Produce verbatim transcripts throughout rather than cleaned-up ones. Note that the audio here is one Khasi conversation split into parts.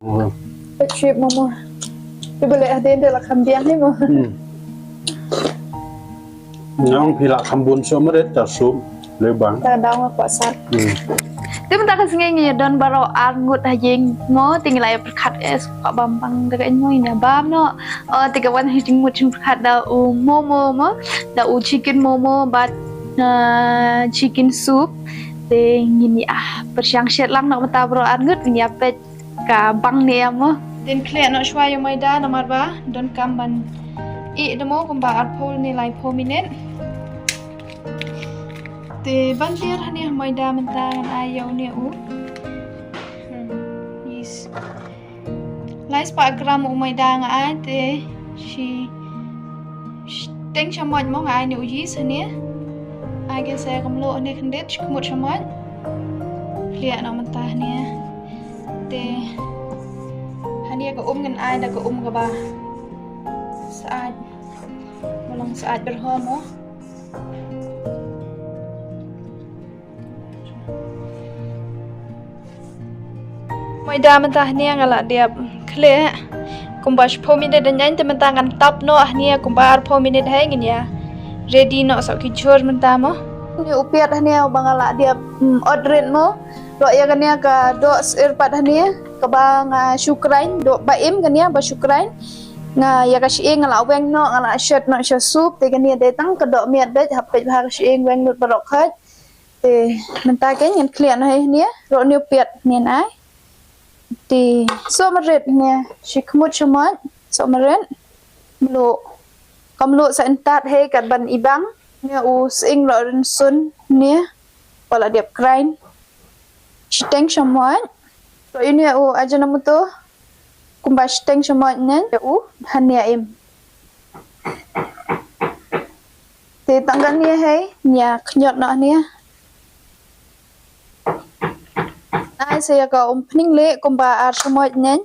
Peit shape mo mo. Te ba leh hadien te la kham biang hi mo. Hmm. Nang phi la kham bun so meret ta sup le bang. Ta dang ko sat. Hmm. Te mynta ka sngi ngi don baroh ar ngut ha ïing mo, te ngi la ïa pyrkhat eh, suk bam bang da ka ïing mo, ïa bam noh. Oh, te ka wan ha jingmut jingpyrkhat da u momo mo, da u chicken momo bad, uh, chicken soup. Te ngin ïa pyrshang shet lang noh mynta baroh ar ngut, ngin ïa peit ka bang ne ïa mo. Te ngin khleh noh shuwa ïa u maida namar ba donkam ban ih da mo kumba arphew ne laiphew minit. Te ban tiar hangne ha maida mynta ngan ai ïa une u. Hmm, yes. Lai spah gram u maida nga ai te shi, shiteng shamoit mo nga ai ne u yeast hangne. Ai keiñ sa kumlo hangne khyndiat shi khmut shamoit. Khleh noh mynta hangne. Te hangne ka um ngan ai da ka um kaba syaid. Ba long syaid bha mo. Maida mynta hangne nga la dep khleh kumba shiphew minit da ngan, te mynta ngan tap noh hangne kumba arphew minit hei ngin ïa ready noh sa ki jhur mynta mo. Hangne u piat hangne uba nga la dep, mm, ot rit mo. Doh ïa kane ka doh sir pat hangne kaba nga shu krain, doh ba im kane ba shu krain. Nga ïa ka shyieng nga la weng noh, nga la shet noh sha soup, te kane dei tang ka doh miat beit, hap peit bha ka shyieng weng lut baroh khoit. Te mynta keiñ ngan khleh noh hangne, roh ne u piat ne ai. Te soh marit ne, shi khmut shamoit soh marit. Mluh. Ka mluh sa intat hei kat ban ibang. Ne u sying roh rynsun ne. Ba la dep krain. Shiteng shamoit. Roh ine u Ajinomoto. Kumba shiteng shamoit ne u hangne im. Te tang kane hei, ïa khñiot noh hangne. Ai sa ïa ka umphniang leh kumba ar shamoit ne.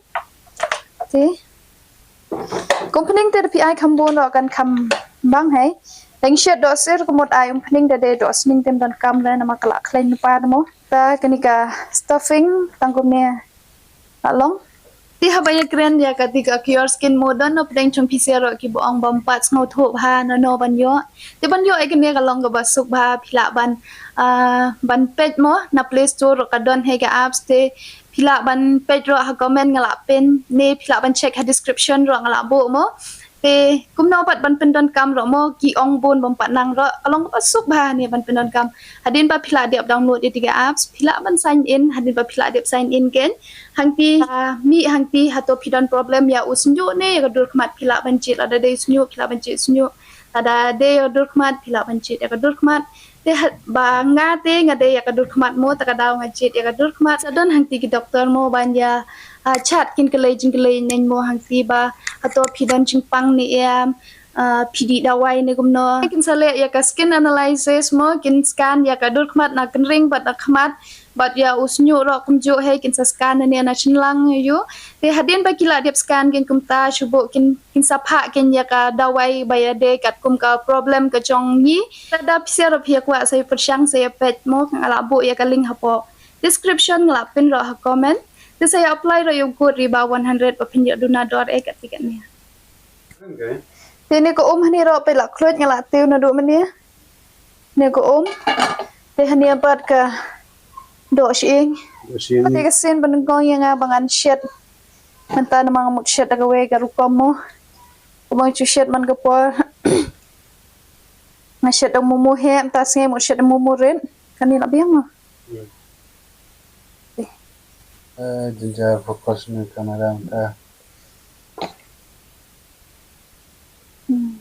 Te. Ka umphniang te da phi ai kham bun noh kan kham bang hei. Dang shet doh sir ka mut ai umphniang da dei doh sning te ym donkam re namar ka la khlaiñ lypa mo. Ta kane ka stuffing tang kumne. Ka long. Te haba ïa kren ïa kata ka Cure Skin mo don na pdeng jong phi sha roh kiba ong bym pat sngewthuh bha na no ban ïoh. Te ban ïoh ïa kane ka long kaba suk bha phi lah ban, ah, ban peit mo na Play Store roh ka don hi ka apps te phi lah ban peit roh ha comment nga lah pin ne phi lah ban check ha description roh nga lah buh mo. Te kumno pat ban pyndonkam roh mo ki ong bun bym pat nang roh ka long kaba suk bha ne ban pyndonkam. Hadien ba phi lah dep download ïa kata ka apps phi lah ban sign in hadien ba phi lah dep sign in keiñ. Hangti, ah, mih hangti hato phi don problem ïa u shñiuh ne ïa ka dur khmat phi lah ban jied lada dei shñiuh phi lah ban jied shñiuh. Lada dei ïa ka dur khmat phi lah ban jied ïa ka dur khmat. Te ha, ba nga te nga dei ïa ka dur khmat mo ta ka daw nga jied ïa ka dur khmat. Sa don hangti ki doktor mo ban ïa, ah, chat kin kylli jingkylli neng mo hangti ba hato phi don jingpang ne em. Ah, phi dih dawai ne kumno. Kin sa leh ïa ka skin analysis mo, kin scan ïa ka dur khmat na kynring bad na khmat bad ïa u shñiuh roh kumjuh hei kin sa scan ne na shynlang ïa u. Te hadien ba ki lah dep scan kin kumta shu buh kin, kin sa phah kin ïa ka dawai ba ïa dei katkum ka problem ka jong ngi. Lada phi sha roh phi ïa kwah sa ïa pyrshang sa ïa peit mo nga lah buh ïa ka link hapoh description nga lah pin roh ha comment. Te sa ïa apply roh ïa u code Riba one hundred ba phin ïoh duna dor eh kat ti kat ne. Te ne ka um hani roh peit la khluit nga la tiew naduh mynne. Ne ka um. Te hani pat ka doh shyieng. Doh shyieng. Te ka sien ba nyngkong ïa nga ba ngan shet. Mynta namar nga mut shet da kawei ka rukom mo. Ka bang chu shet man ka por. Nga shet da momo he mynta sngi mut shet da momo rit. Kani la biang mo. Hmm. Eh, jinjar focus ne kamera mynta. Hmm.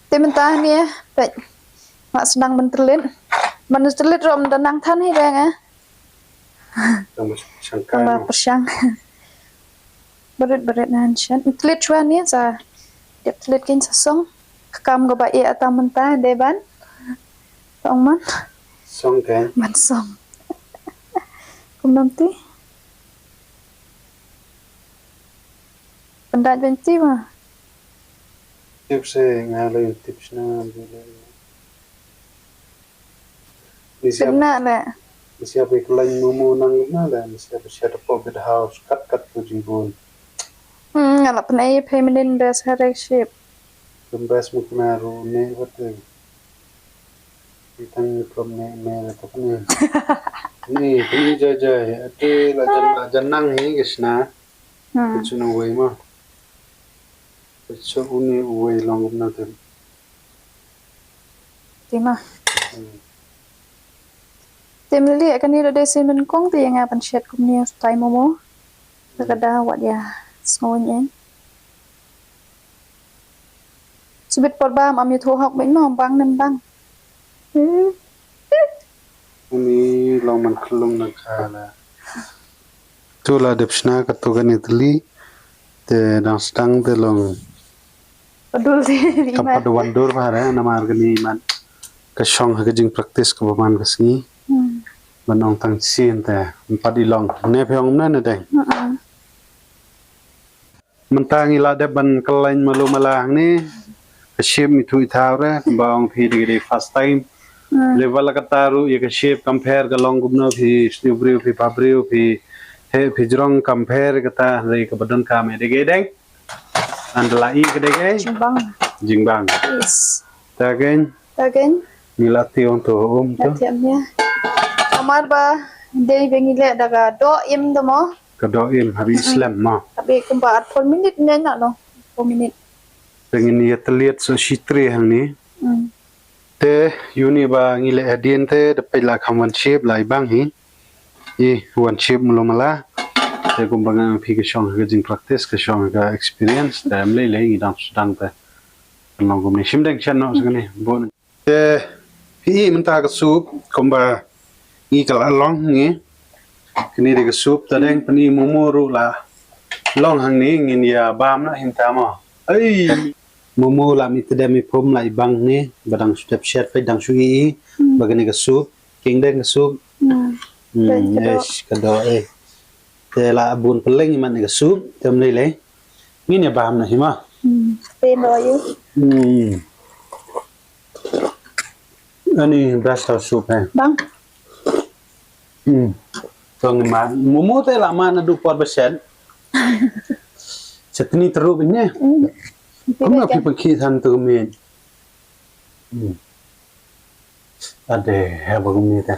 Te mynta ni eh, peit. Mak senang ban tyrlit. Ban tyrlit ruh mynta nang than hi dang eh. Tang ba shangkai. Tang ba pyrshang. Barit barit nan shen. Tyrlit chwa ni sa. Dep tyrlit kin sa song. Kam ga ba ïa ata mynta dei ban. Song man. Song kan. Man song. Kum nam ti. Pyndait ban ti ma. Tip se nga la ïa tip sna. Ni siap. Kena le. Masi ap ïa ka line momo nang kumno la, masi ap shet hapoh bit house kat kat tu jingbun. Hmm, nga la pynai payment in best ha rek ship. Kum best mo kena ru ne wat te. Itang ni prom ne ne la tak ni. Ni, ni jai jai. Ate la jan la jan nang hi kisna. Hmm. Kutsu na wei ma. Kutsu uni wei long kumna tem. Te ma. Hmm. Te mlili aka ni da dei sin men kong te nga pan shet kumni u stai momo. Ka ka da wat ïa sngoin en. Subit por bam am ïathuh hok beng no bang nem bang. Hmm. Uni long man khlung na ka la. Tu la dep shna ka tu ka ni tli. Te dang sdang te long. Padul te. Kam pat wan dur ba re namar ka ni man. Ka shong ha ka jing practice ka ba man ka sngi. Hmm. Ban ong tang sien te. Pat i long. Ne phi ong na ne deng. Hmm. Mynta ngi la dep ban khlaiñ malu mala hangne. Ka ship mi tu i thaw re, ba ong phi dei dei first time. Hmm. Level la kata ruh ïa ka ship compare ka long kumno phi sniew briew phi pa briew phi he phi jrong compare kata re ka ba donkam dei dei. An da la i ka dei. Jingbang. Jingbang. Yes. Ta ken. Ta ken. Ngi la tiong tu um tu. La tiong ya. Amar ba dei ba ngi leh da ka doh im da mo. Ka doh im habi slem ma. Habi kumba arphew minit ne na no. Four minute. Te ngin ïa tliat so shi tre hangne. Hmm. Te uni ba ngi leh hadien te da peit la kham wan ship la i bang hi. I wan ship mlo mala. Te kumba nga phi ka shong ka jing practice ka shong ka experience te em lei lei ngi dang sdang te. Kan long kumne shim deng shen no sa kane. Bon. Te phi i mynta ka soup kumba ngi ka la long ngi. Kini de ka soup ta deng pyn i momo ruh la long hangne ngin ïa bam na hynta mo. Ai momo la mi tdem i pum la i bang ne ba dang shu tep shet peit dang shu i i. Hmm. Ba kini ka soup king deng ka soup. Hmm. Hmm, deng ka doh. Eish, ka doh eh. Te la bun peleng i man ka soup te mlei lei. Ngin ïa bam na hi ma. Hmm. Pen ro yu. Hmm. Ani best of soup hai. Bang. Hmm. Tong ma momo te la ma na du por besen. Chutney teru bine. Hmm. Kumno phi pengki than tu mi. Hmm. Ade, heh, bagu mi ta.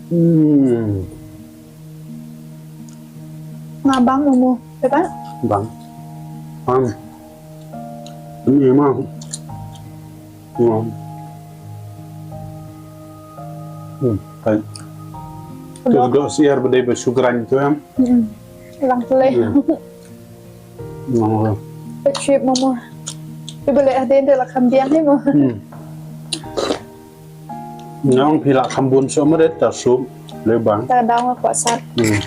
Hmm. Nga bang momo, ya kan? Bang. Am. Ini emang. Hmm. Hmm. Baik. Kedok. Kedok siar bedai bersugran tu em. Hmm. Lang pelai. Hmm. Nang. Pet ship momo. Ibu leh hadien de la kham biang hi mo. Hmm. Nang phi la kham bun so meret ta soup le bang. Ta dang ko sat. Hmm.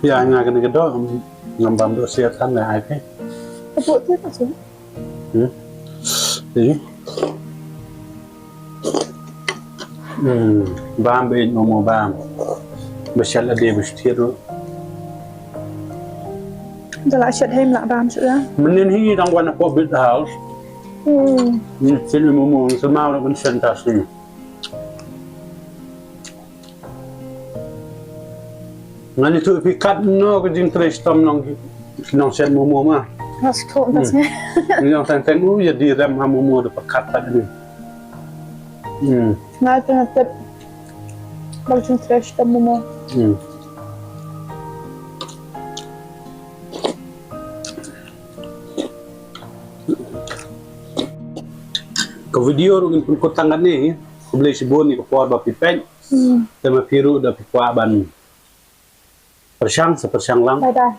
Ya nga kene kedo ngam bam do siat kan le ai phi. Tepuk tu ta soup. Hmm. Ih. Hmm. Bam be momo bam. Bashal ade bashtir. Dala shat hem la bam sha. Menin hi dang wan ko bit house. Hmm. Ni sini momo semau la kan sentas ni. Ngan ïathuh ïa phi katno ka jingtrei shitom nong, nong shet momo ma. Nga sngewthuh mynta sngewthuh. Nong tang tang u ïa dih rem ha momo da pyrkhat pat ni. Hmm. Nga tang tip ba ka jingtrei shitom momo. Hmm. Ka video ruh ngin pynkut tang katne. Khublei shibun ïa ka por ba phi peit. Hmm. Te ma phi ruh da phi kwah ban pyrshang sa pyrshang lang. Bye bye.